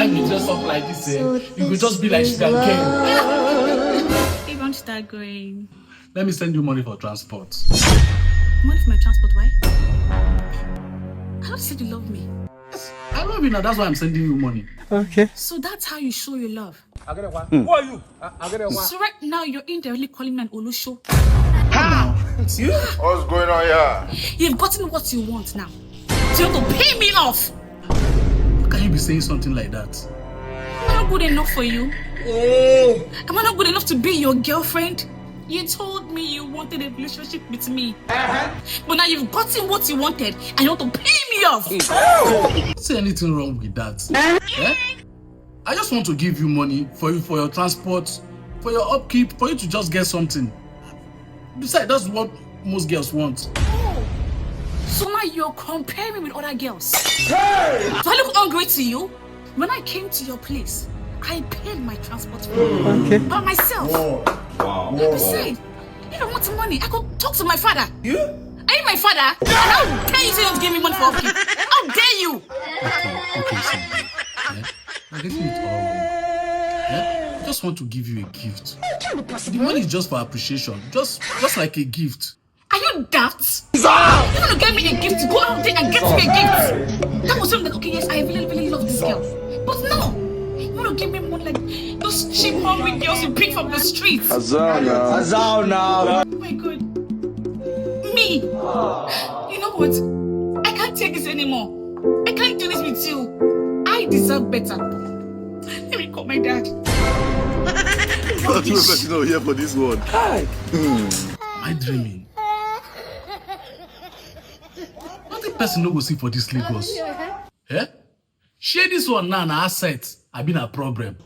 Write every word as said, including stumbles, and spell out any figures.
If you dress up like this, eh, you go just be like sugar cane. Babe, aren't you that green? Let me send you money for transport. Money for my transport, why? I don't say you love me. I love you now. That's why I'm sending you money. Okay. So that's how you show your love. Who are you? I, I get a one. So right now you're indirectly calling me an Olusho. It's you? What's going on here? You've gotten what you want now. So you have to pay me off. How can you be saying something like that? Am I not good enough for you? Am I not good enough to be your girlfriend? You told me you wanted a relationship with me. But now you've gotten what you wanted and you want to pay me off. Is there anything wrong with that? Eh? I just want to give you money for you, for your transport, for your upkeep, for you to just get something. Besides, that's what most girls want. Oh, so now you're comparing me with other girls. Do I look hungry to you? When I came to your place, I paid my transport fee Okay. by myself. Wow. Besides, if I want money, I could talk to my father. You? Are you my father? And how dare you say you don't give me money for upkeep? How dare you? Okay, okay, Cindy. Eh? You're getting it all wrong. Eh? I just want to give you a gift. The money is just for appreciation, just just like a gift. Are you daft? You want to get me a gift? Go out there and get me a gift. That was something that, okay, yes, I really, really love this girl. But no, you want to give me money like those cheap, hungry girls you pick from the streets. Azal now. Oh my God. Me. You know what? I can't take this anymore. I can't do this with you. I deserve better. Let me call my dad. Not too much here for this one. Am I dreaming? Nothing person no go see for this Lagos. Eh? Share this one now, na asset. I been a problem.